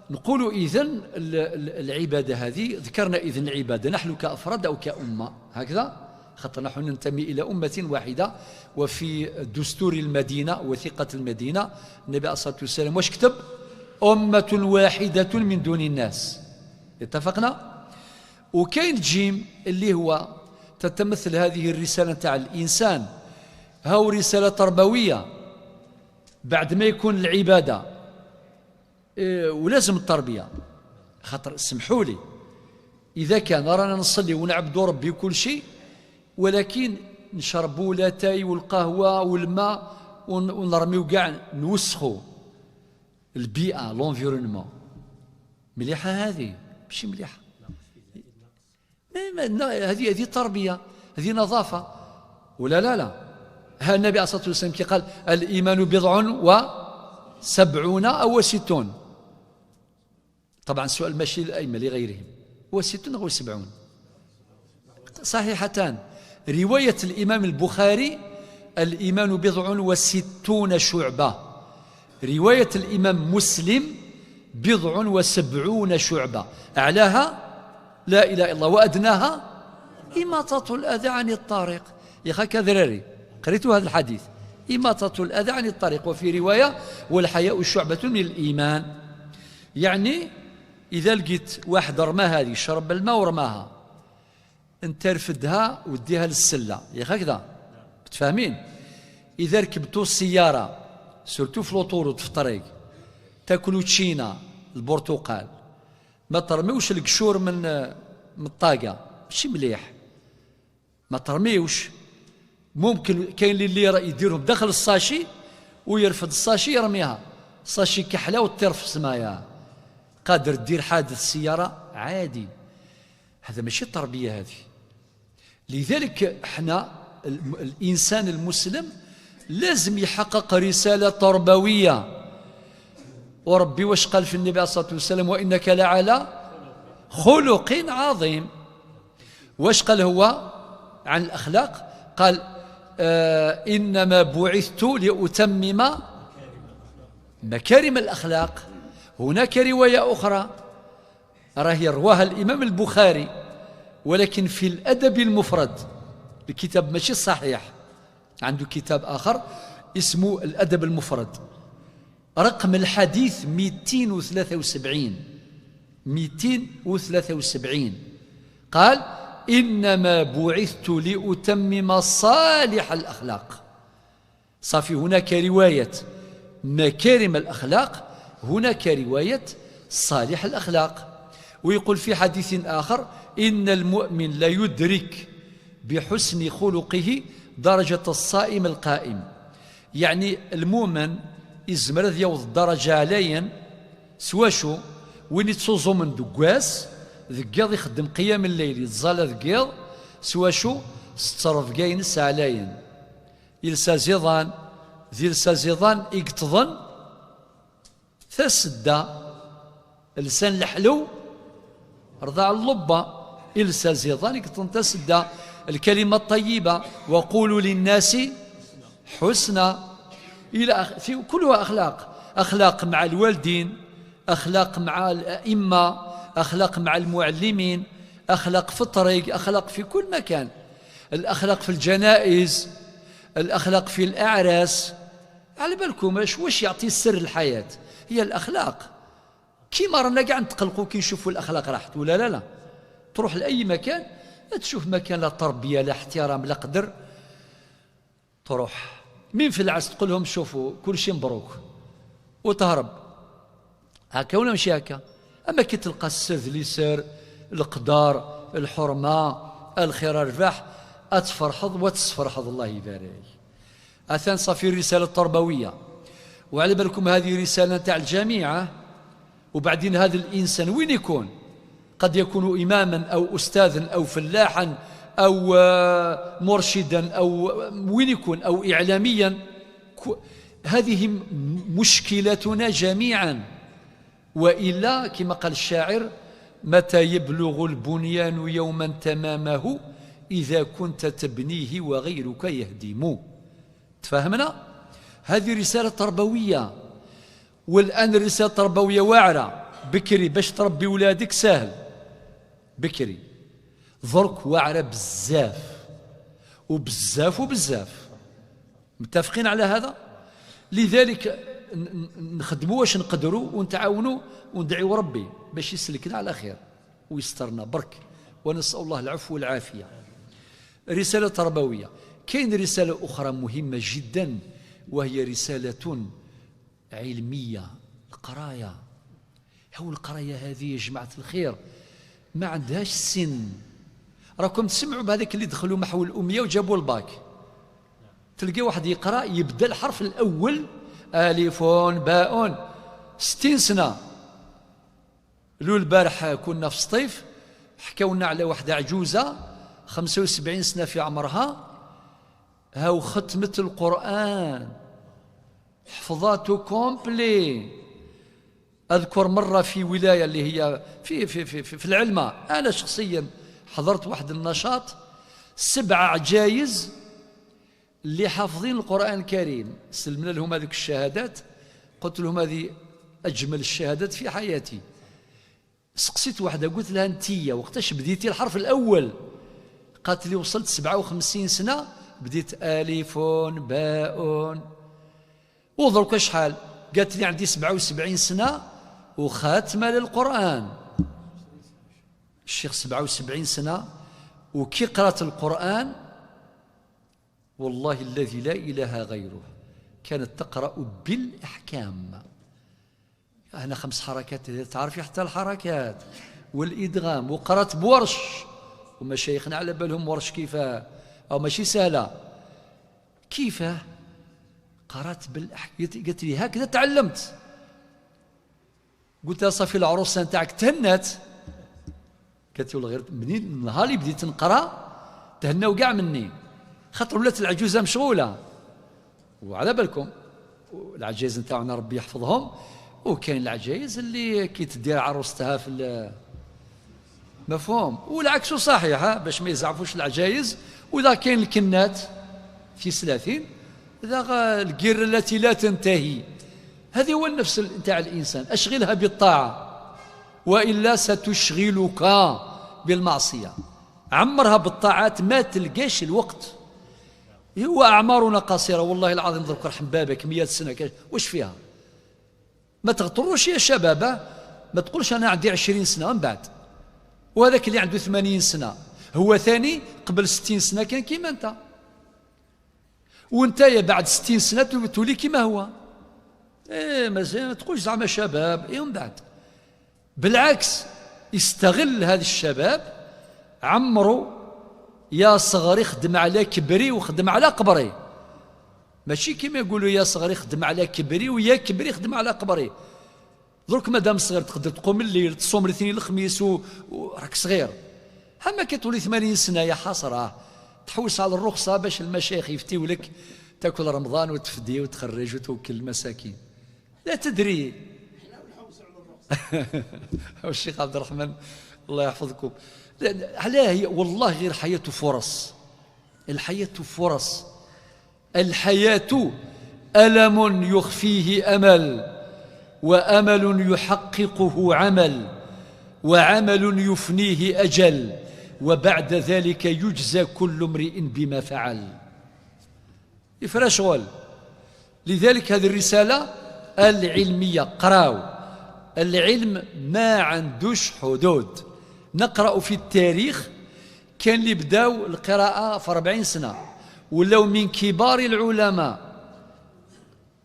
نقول إذن العبادة هذه، ذكرنا إذن العبادة نحن كأفراد أو كأمة هكذا، خاطر نحن ننتمي إلى أمة واحدة. وفي دستور المدينة وثيقة المدينة النبي عليه الصلاة والسلام واش كتب؟ أمة واحدة من دون الناس. اتفقنا؟ وكاين جيم اللي هو تتمثل هذه الرسالة تاع الإنسان، هاو رسالة تربوية بعد ما يكون العبادة، ولازم التربية. خاطر سمحوا لي، إذا كان رانا نصلي ونعبدوا ربي كل شيء، ولكن نشربوا لاتاي والقهوة والماء ونرميو كاع، نوسخوا البيئة، l'environnement. مليحة هذه؟ ماشي مليحة. هذه تربية، هذه نظافة ولا لا؟ لا. ها النبي عليه الصلاة والسلام كي قال الإيمان بضع وسبعون أو 60، طبعا السؤال ماشي للأئمة لغيرهم، هو 60 أو 70 صحيحتان. رواية الإمام البخاري الإيمان بضع وستون شعبة، رواية الإمام مسلم بضع وسبعون شعبة، أعلاها لا إله إلا الله وأدناها إماطة الأذى عن الطريق. يا خا كذراري قريتوا هذا الحديث، إماطة الأذى عن الطريق. وفي رواية والحياء شعبة من الإيمان. يعني إذا لقيت واحد رمى هذه، شرب الماء ورماها، انت رفدها وديها للسلة، يا هكذا متفاهمين؟ إذا ركبتوا السيارة surtout في l'autoroute في الطريق، تاكلوا تشينا البرتقال، ما ترميوش القشور من الطاقة، ماشي مليح، ما ترميوش. ممكن كاين اللي يديرهم داخل ال sachet ويرفد ال sachet يرميها، sachet كحلة وتطير في السمايا، قادر دير حادث سيارة عادي. هذا ماشي التربية هذه. لذلك احنا الإنسان المسلم لازم يحقق رسالة تربوية. وربي واش قال في النبي عليه الصلاة والسلام؟ وإنك لعلى خلق عظيم. واش قال هو عن الأخلاق؟ قال إنما بعثت لأتمم مكارم الأخلاق. هناك رواية أخرى راهي رواها الإمام البخاري ولكن في الأدب المفرد، الكتاب ماشي صحيح، عنده كتاب آخر اسمه الأدب المفرد، رقم الحديث 273، 273، قال إنما بعثت لأتمم صالح الأخلاق. صافي هناك رواية مكارم الأخلاق، هناك رواية صالح الأخلاق. ويقول في حديث آخر إن المؤمن لا يدرك بحسن خلقه درجة الصائم القائم. يعني المؤمن يزمر يوض الدرجة عليا سواشو وين يتصوزو من دقواس ذكيض يخدم قيام الليل يتزال ذكيض سواشو سترف كاينس علاين يلسا زيضان ذي زيضان يقتضن تسدى لسان الحلو رضع اللبة إلسا زيضان يقتضن تسدى الكلمة الطيبة وقولوا للناس حسنى إلى في كلها أخلاق، أخلاق مع الوالدين، أخلاق مع الأئمة، أخلاق مع المعلمين، أخلاق في الطريق، أخلاق في كل مكان، الأخلاق في الجنائز، الأخلاق في الأعراس. على بالكم واش يعطي سر الحياة؟ هي الأخلاق. كيما رانا كاع نتقلقوا كي نشوفوا الأخلاق راحت ولا لا؟ لا، تروح لأي مكان تشوف مكان لا تربية لا احترام لا قدر، تروح مين في العس تقول لهم شوفوا كل شيء مبروك وتهرب. هكا ولا ماشي هكا؟ أما كي تلقى السر اليسار، القدار، الحرمة، الخير، الربح، أتفرحض وتسفرحض. الله يبارك. أثان صافي الرسالة التربوية. وعلى بالكم هذه رسالة تاع الجميع. وبعدين هذا الإنسان وين يكون؟ قد يكون إماما أو أستاذا أو فلاحا أو مرشدا أو وين يكون، أو إعلاميا. هذه مشكلتنا جميعا. وإلا كما قال الشاعر متى يبلغ البنيان يوما تمامه إذا كنت تبنيه وغيرك يهدم. تفهمنا؟ هذه رسالة تربوية. والآن الرسالة التربوية واعرة. بكري باش تربي ولادك سهل، بكري درك واعرة بزاف وبزاف وبزاف. متفقين على هذا؟ لذلك نخدموا واش نقدروا ونتعاونوا وندعيوا ربي باش يسلكنا على خير ويسترنا برك، ونسأل الله العفو والعافية. رسالة تربوية. كاين رسالة أخرى مهمة جدا وهي رسالة علمية، القراية. هو القراية هذه يا جماعة الخير ما عندهاش سن. راكم تسمعوا بهذاك اللي دخلوا محو الأمية وجابوا الباك، تلقى واحد يقرأ يبدأ الحرف الأول ألف باء 60 سنة. لو البارح كنا في سطيف حكاونا على واحدة عجوزة 75 سنة في عمرها، هاو ختمت القرآن، حفظاته complet. أذكر مرة في ولاية اللي هي في في في في, في العلمة، أنا شخصيا حضرت واحد النشاط، 7 عجايز اللي حافظين القرآن الكريم، سلمنا لهم هذوك الشهادات، قلت لهم هذه أجمل الشهادات في حياتي. سقسيت واحدة قلت لها أنتيا وقتاش بديتي الحرف الأول؟ قالت لي وصلت 57 سنة بديت ألف باء. وضرك شحال؟ قالت لي عندي 77 سنة وخاتمة للقرآن. الشيخ 77 سنة وكي قرأت القرآن والله الذي لا إله غيره كانت تقرأ بالأحكام. هنا 5 حركات تعرفي حتى الحركات والإدغام، وقرأت بورش، ومشايخنا على بالهم ورش كيفاه أو ماشي سهلة. كيفاه قرأت بالأحكام؟ قالت لي هكذا تعلمت. قلت لها صافي العروسة نتاعك تهنات. قالت لي والله غير منين النهار اللي بديت نقرا تهناو كاع مني، خاطر ولات العجوزة مشغولة. وعلى بالكم العجايز نتاعنا ربي يحفظهم، وكاين العجايز اللي كي تدير عروستها في مفهوم، والعكس صحيح باش ما يزعفوش العجايز وإذا كاين الكنات في 30، إذا القرة التي لا تنتهي. هذه هو النفس نتاع الإنسان، أشغلها بالطاعة وإلا ستشغلك بالمعصية. عمرها بالطاعات ما تلقاش الوقت. هو أعمارنا قصيرة والله العظيم. درك رحم بابك 100 سنة واش فيها؟ ما تغتروش يا شباب، ما تقولش أنا عندي 20 سنة من بعد، وهذاك اللي عنده 80 سنة هو ثاني قبل 60 سنة كان كيما أنت، وأنت يا بعد 60 سنة تولي كيما هو. إيه ما تقولش زعما شباب، إيه من بعد. بالعكس استغل هذا الشباب، عمرو يا صغري خدم على كبري وخدم على قبري. ماشي كيما يقولوا يا صغري خدم على كبري ويا كبري خدم على قبري. درك مادام صغير تقدر تقوم الليل، تصوم الاثنين الخميس وراك صغير. اما كي تولي 80 سنة يا حسرة تحوس على الرخصة باش المشايخ يفتيو لك تاكل رمضان وتفدي وتخرج وتوكل المساكين. لا تدري. الشيخ عبد الرحمن الله يحفظكم. علاه هي والله غير حياة فرص. الحياة فرص. الحياة ألم يخفيه أمل، وأمل يحققه عمل، وعمل يفنيه أجل، وبعد ذلك يجزى كل امرئ بما فعل. يفرا شغل. لذلك هذه الرسالة العلمية قراو. العلم ما عندوش حدود. نقرأ في التاريخ كان اللي بداو القراءة في 40 سنة ولاو من كبار العلماء،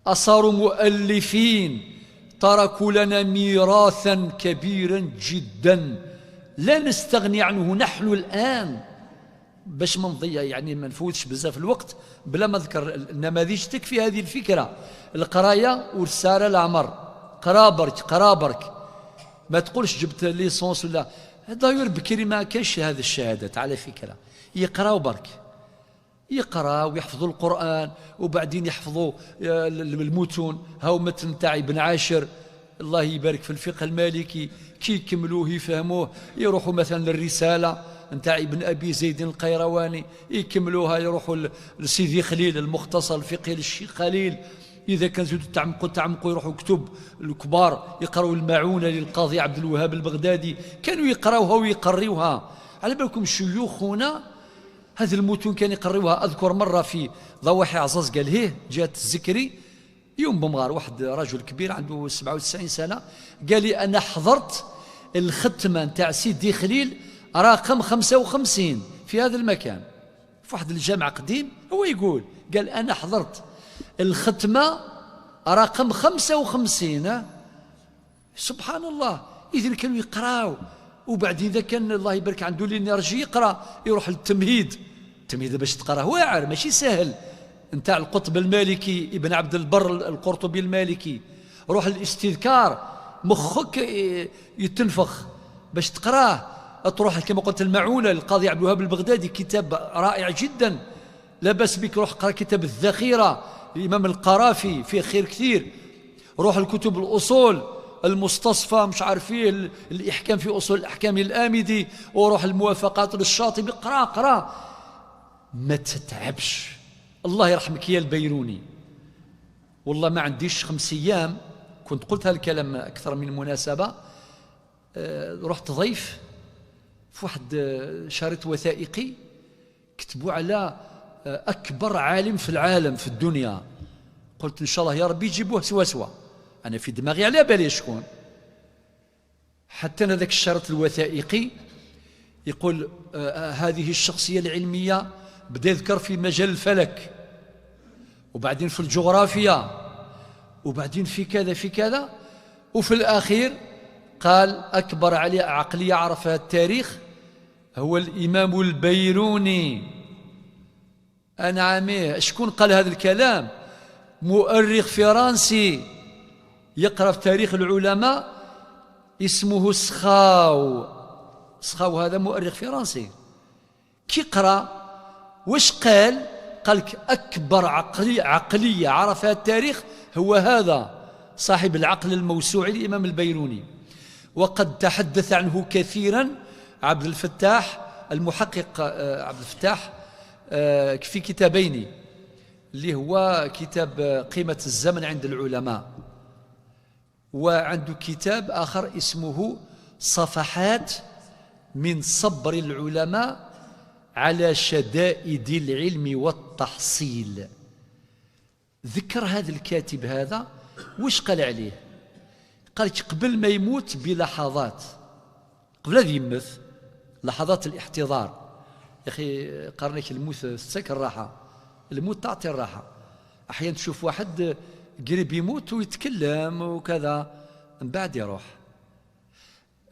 أصاروا مؤلفين، تركوا لنا ميراثا كبيرا جدا لا نستغني عنه نحن الآن. باش ما نضيع يعني ما نفوتش بزاف الوقت بلا ما نذكر النماذج تكفي هذه الفكرة. القراية ورسالة العمر، قرا برك قرا برك، ما تقولش جبت licence ولا d'ailleurs بكري ما كانش هذه الشهادات على فكرة. يقراو برك، يقراو ويحفظوا القرآن وبعدين يحفظوا المتون. هاو متن تاع ابن عاشر الله يبارك في الفقه المالكي، كي يكملوه يفهموه يروحوا مثلا للرسالة نتاع ابن أبي زيد القيرواني يكملوها، يروحوا لسيدي خليل المختصر الفقهي للشيخ خليل. إذا كان زيدوا تعمقوا تعمقوا يروحوا كتب الكبار، يقراوا المعونة للقاضي عبد الوهاب البغدادي، كانوا يقراوها ويقريوها. على بالكم شيوخنا هذه المتون كان يقريوها. أذكر مرة في ضواحي عزاز قال هيه جات الزكري يوم بمغار، واحد رجل كبير عنده 97 سنة، قال لي أنا حضرت الختمة نتاع سيدي خليل رقم 55 في هذا المكان في واحد الجامع قديم. هو يقول قال أنا حضرت الختمة رقم 55. سبحان الله. إذن كانوا يقراو، وبعدين إذا كان الله يبارك عنده l'énergie يقرا، يروح للتمهيد. التمهيد باش تقراه واعر ماشي سهل، نتاع القطب المالكي ابن عبد البر القرطبي المالكي. روح للاستذكار، مخك يتنفخ باش تقراه. تروح كما قلت المعونة للقاضي عبد الوهاب البغدادي، كتاب رائع جدا لا بأس بك. روح قرأ كتاب الذخيرة للإمام القرافي فيه خير كثير. روح الكتب الأصول المستصفى مش عارف فيه الإحكام في أصول الأحكام للآمدي، وروح الموافقات للشاطبي. قرأ قرأ ما تتعبش. الله يرحمك يا البيروني، والله ما عنديش 5 أيام كنت قلت هالكلام أكثر من مناسبة. رحت ضيف في واحد شريط وثائقي كتبوا على أكبر عالم في العالم في الدنيا. قلت إن شاء الله يا ربي يجيبوه سوا سوا، أنا في دماغي على بالي شكون. حتى أنا ذاك الشريط الوثائقي يقول هذه الشخصية العلمية بدا يذكر في مجال الفلك، وبعدين في الجغرافيا، وبعدين في كذا في كذا، وفي الأخير قال أكبر عقلية عرفها التاريخ هو الإمام البيروني. أنا عاميه شكون قال هذا الكلام؟ مؤرخ فرنسي يقرأ في تاريخ العلماء اسمه سخاو. سخاو هذا مؤرخ فرنسي، كي قرأ واش قال؟ قال لك أكبر عقلية عرفها التاريخ هو هذا صاحب العقل الموسوعي الإمام البيروني. وقد تحدث عنه كثيرا عبد الفتاح المحقق، عبد الفتاح في كتابين، اللي هو كتاب قيمة الزمن عند العلماء، وعنده كتاب آخر اسمه صفحات من صبر العلماء على شدائد العلم والتحصيل. ذكر هذا الكاتب هذا وش قال عليه؟ قال قبل ما يموت بلحظات، قبل هذا يمث لحظات الاحتضار. يا أخي قارنك الموت تسكر الراحة، الموت تعطي الراحة. أحيانا تشوف واحد قريب يموت ويتكلم وكذا، من بعد يروح.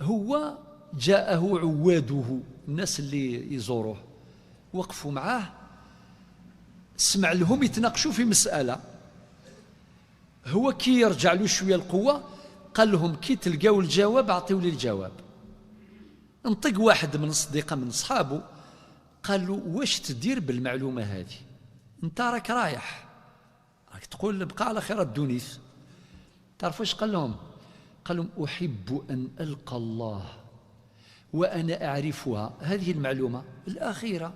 هو جاءه عواده، الناس اللي يزوروه وقفوا معاه، سمع لهم يتناقشوا في مسألة. هو كي يرجع له شوية القوة قال لهم كي تلقاو الجواب اعطيوا لي الجواب. انطق واحد من صديقه من اصحابه قال له واش تدير بالمعلومة هذه؟ انت راك رايح، راك تقول بقى على خير الدنيس. تعرف واش قال لهم؟ قال لهم أحب أن ألقى الله وأنا أعرفها، هذه المعلومة الأخيرة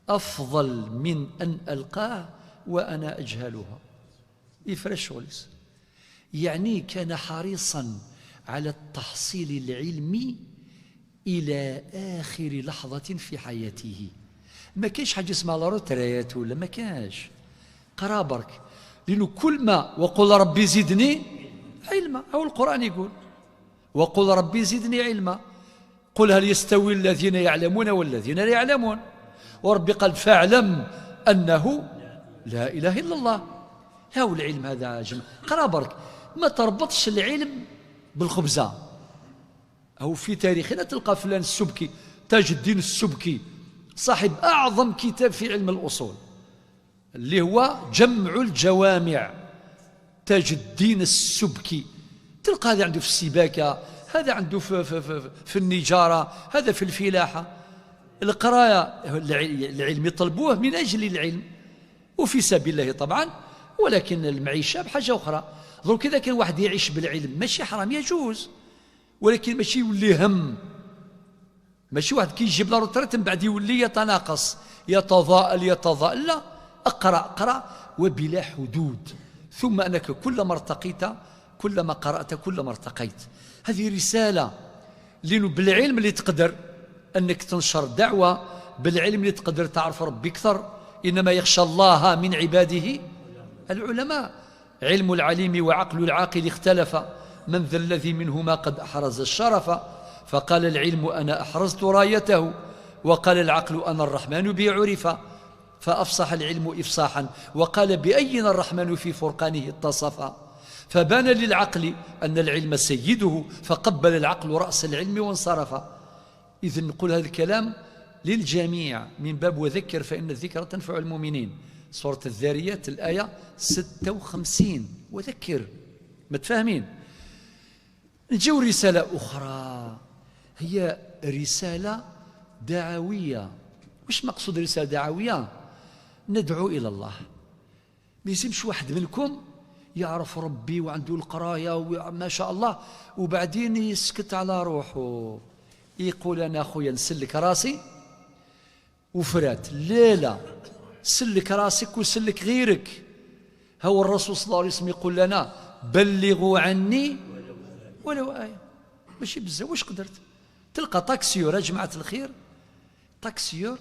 أفضل من أن ألقاه وأنا أجهلها. يفرش شغلس. يعني كان حريصا على التحصيل العلمي إلى آخر لحظة في حياته. ما كاينش حاجة اسمها la retraite ولا ما كاش، قرا برك، لأنه كل ما وقل ربي زدني علما، أو القرآن يقول وقل ربي زدني علما، قل هل يستوي الذين يعلمون والذين لا يعلمون، وربي قال فاعلم أنه لا إله إلا الله. هاو العلم هذا جمع، قرا برك، ما تربطش العلم بالخبزة. أو في تاريخنا تلقى فلان السبكي، تاج الدين السبكي، صاحب أعظم كتاب في علم الأصول اللي هو جمع الجوامع، تاج الدين السبكي. تلقى هذا عنده في السباكة، هذا عنده في, في, في, في النجارة، هذا في الفلاحة. القراية العلم يطلبوه من أجل العلم وفي سبيل الله طبعا، ولكن المعيشة بحاجة أخرى. درك إذا كان واحد يعيش بالعلم ماشي حرام، يجوز، ولكن ماشي يولي هم، ماشي واحد كي يجيب la retraite من بعد يولي يتناقص، يتضاءل يتضاءل. لا، اقرأ اقرأ وبلا حدود، ثم أنك كلما ارتقيت، كلما قرأت، كلما ارتقيت. هذه رسالة، لأنه بالعلم اللي تقدر أنك تنشر دعوة، بالعلم اللي تقدر تعرف ربي أكثر. إنما يخشى الله من عباده العلماء. علم العليم وعقل العاقل اختلف، من ذا الذي منهما قد أحرز الشرف؟ فقال العلم أنا أحرزت رايته، وقال العقل أنا الرحمن بي عرف. فأفصح العلم إفصاحا وقال بأينا الرحمن في فرقانه اتصف. فبان للعقل أن العلم سيده، فقبل العقل رأس العلم وانصرف. إذن نقول هذا الكلام للجميع من باب وذكر فإن الذكرى تنفع المؤمنين، سورة الذاريات الآية 56، وذكر. متفاهمين؟ نجيو رسالة أخرى، هي رسالة دعوية. وش مقصود رسالة دعوية؟ ندعو إلى الله. ما يلزمش واحد منكم يعرف ربي وعنده القراية وما شاء الله وبعدين يسكت على روحه، يقول أنا خويا نسلك راسي وفرات. لا لا، سلك راسك وسلك غيرك. هو الرسول صلى الله عليه وسلم يقول لنا بلغوا عني ولو آية. ماشي بزاف، واش قدرت؟ تلقى taxieur يا جماعة الخير، taxieur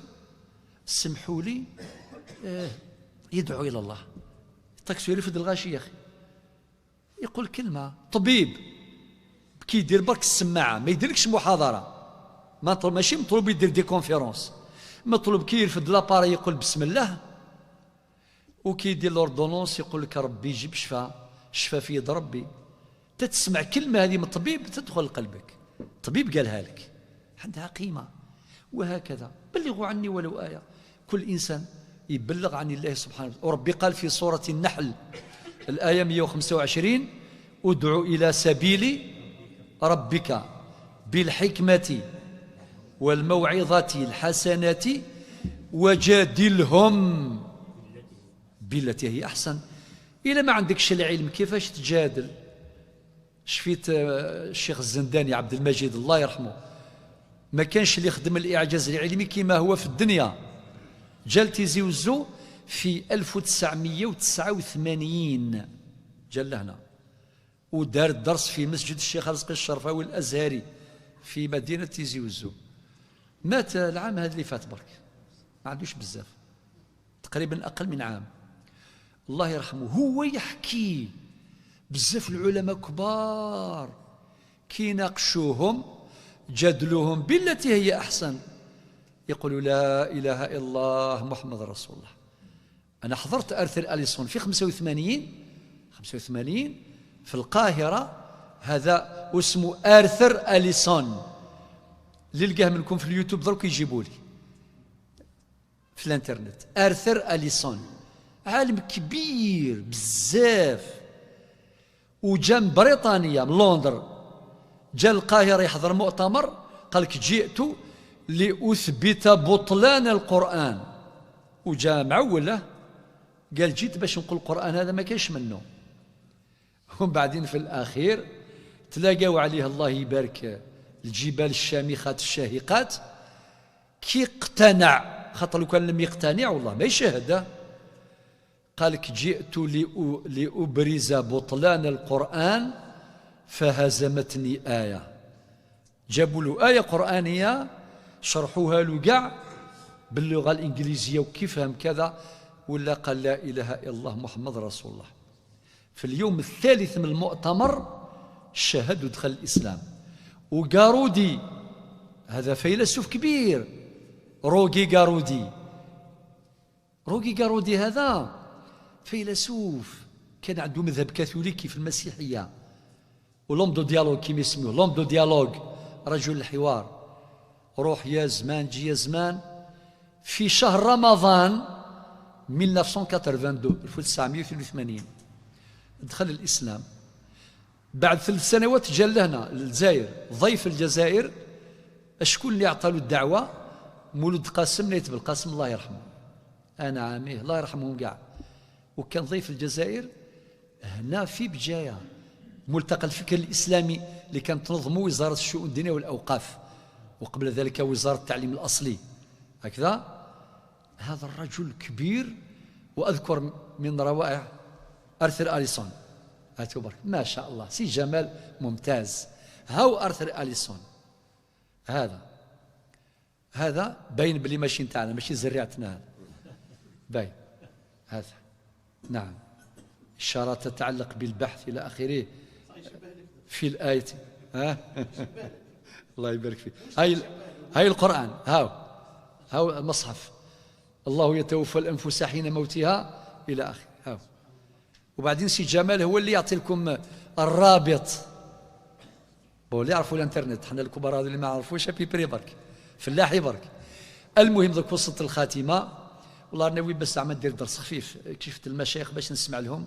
سمحوا لي يدعو إلى الله. taxieur يرفد الغاشي يا أخي، يقول كلمة. طبيب كي يدير برك السماعة، ما يديرلكش محاضرة، ماشي مطلوب يدير des conférences، مطلوب كي يرفد l'appareil يقول بسم الله، وكي يدير l'ordonnance يقول لك ربي يجيب شفاء، شفا في يد ربي. تتسمع كلمة هذه من الطبيب تدخل قلبك، الطبيب قالها لك، عندها قيمة. وهكذا بلغوا عني ولو آية. كل إنسان يبلغ عن الله سبحانه وتعالى. وربي قال في سورة النحل الآية 125: ادعو إلى سبيل ربك بالحكمة والموعظة الحسنة وجادلهم بالتي هي أحسن. إلا ما عندكش العلم كيفاش تجادل؟ شفيت الشيخ الزنداني عبد المجيد الله يرحمه، ما كانش اللي يخدم الإعجاز العلمي كما هو في الدنيا. جا لتيزي وزو في 1989، جا لهنا ودار الدرس في مسجد الشيخ رزقي الشرفاوي الأزهري في مدينة تيزي وزو. مات العام هذا اللي فات برك، ما عندوش بزاف، تقريبا أقل من عام، الله يرحمه. هو يحكي بزاف العلماء كبار كي ناقشوهم جادلوهم بالتي هي أحسن، يقولوا لا إله إلا الله محمد رسول الله. أنا حضرت أرثر أليسون في 85 في القاهرة، هذا اسمه أرثر أليسون، اللي لقاه منكم في اليوتيوب درك يجيبوا لي في الانترنت. أرثر أليسون عالم كبير بزاف، وجا من بريطانيا من لندن، جا القاهرة يحضر مؤتمر، قال لك جئت لأثبت بطلان القرآن، وجا معوله قال جيت باش نقول القرآن هذا ما كاينش منه. ومن بعدين في الأخير تلاقاو عليه الله يبارك الجبال الشامخات الشاهقات، كي اقتنع، خاطر لو كان لم يقتنع والله ما يشهد. قال لك جئت لأبرز بطلان القرآن فهزمتني آية. جابوا له آية قرآنية شرحوها له كاع باللغة الإنجليزية وكيف فهم كذا، ولا قال لا إله إلا الله محمد رسول الله. في اليوم الثالث من المؤتمر شهد ودخل الإسلام. وغارودي هذا فيلسوف كبير، روجي غارودي، روجي غارودي هذا فيلسوف كان عنده مذهب كاثوليكي في المسيحية، و l'homme du dialogue كيما يسموه، l'homme du dialogue، رجل الحوار. روح يا زمان جي يا زمان، في شهر رمضان 1982 1982 دخل الإسلام. بعد 3 سنوات جا لهنا للجزائر، ضيف الجزائر. شكون اللي عطى له الدعوة؟ مولود قاسم نيت بالقاسم الله يرحمه، أنا عامية الله يرحمهم كاع. وكان ضيف الجزائر هنا في بجاية، ملتقى الفكر الإسلامي اللي كانت تنظمه وزارة الشؤون الدينية والأوقاف، وقبل ذلك وزارة التعليم الأصلي هكذا. هذا الرجل كبير، وأذكر من روائع أرثر أليسون، هاتوا برك ما شاء الله سي جمال ممتاز. هاو أرثر أليسون هذا باين بلي ماشي نتاعنا، ماشي زريعتنا، هذا باين هذا. نعم، إشارات تتعلق بالبحث إلى آخره في الآية. ها الله يبارك فيك. هاي القرآن، هاو المصحف، الله يتوفى الأنفس حين موتها إلى آخره. هاو. وبعدين سي جمال هو اللي يعطي لكم الرابط، bon اللي يعرفوا الانترنت، حنا الكبار هذو اللي ما يعرفوش à peu près برك، فلاحي برك. المهم درك وصلت الخاتمة، والله ناوي بس زعما ندير درس خفيف، كشفت المشايخ باش نسمع لهم،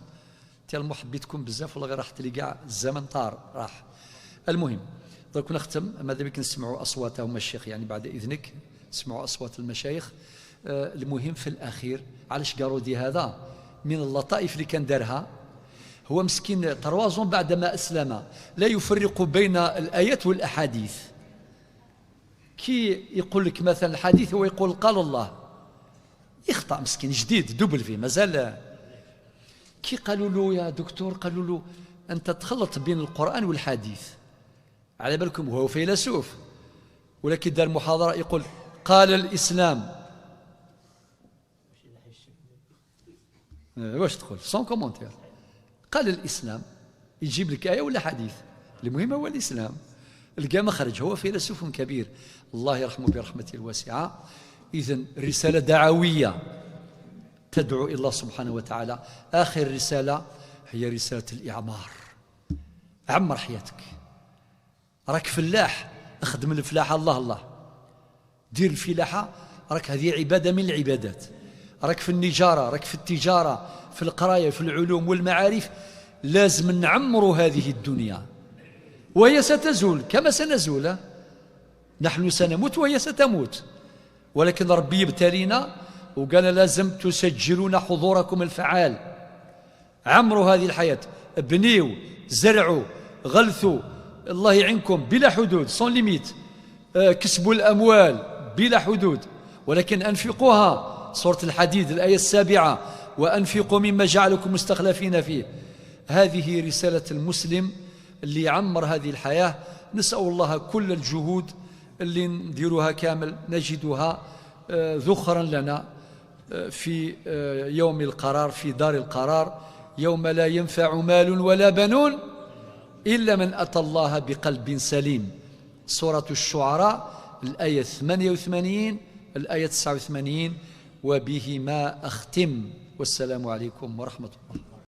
تالمو حبيتكم بزاف والله غير راحت لي كاع الزمن طار راح. المهم درك نختم، ماذا بك نسمعوا اصواتهم الشيخ، يعني بعد اذنك نسمعوا اصوات المشايخ. المهم في الاخير علاش قارودي هذا من اللطائف اللي كان دارها، هو مسكين trois ans بعدما اسلم لا يفرق بين الايات والاحاديث. كي يقول لك مثلا الحديث هو يقول قال الله، يخطأ مسكين جديد double في مازال. كي قالوا له يا دكتور، قالوا له أنت تخلط بين القرآن والحديث، على بالكم هو فيلسوف، ولكن دار محاضرة يقول قال الإسلام، واش تقول sans commentaire، قال الإسلام، يجيب لك آية ولا حديث، المهم هو الإسلام. لقى مخرج، هو فيلسوف كبير الله يرحمه برحمته الواسعة. إذن رسالة دعوية تدعو إلى الله سبحانه وتعالى. آخر رسالة هي رسالة الإعمار. عمر حياتك، راك فلاح، اخدم الفلاحة الله الله، دير الفلاحة، راك هذه عبادة من العبادات. راك في النجارة، راك في التجارة، في القراية، في العلوم والمعارف. لازم نعمروا هذه الدنيا وهي ستزول كما سنزول، نحن سنموت وهي ستموت، ولكن ربي يبتلينا وقال لازم تسجلون حضوركم الفعال. عمروا هذه الحياة، بنيوا، زرعوا، غلثوا، الله يعينكم بلا حدود، sans limite، كسبوا الأموال بلا حدود، ولكن أنفقوها سورة الحديد الآية 7، وأنفقوا مما جعلكم مستخلفين فيه. هذه رسالة المسلم اللي يعمر هذه الحياة. نسأل الله كل الجهود اللي نديروها كامل نجدها ذخرا لنا في يوم القرار، في دار القرار، يوم لا ينفع مال ولا بنون إلا من أتى الله بقلب سليم. سورة الشعراء الآية 88، الآية 89. وبهما أختم، والسلام عليكم ورحمة الله.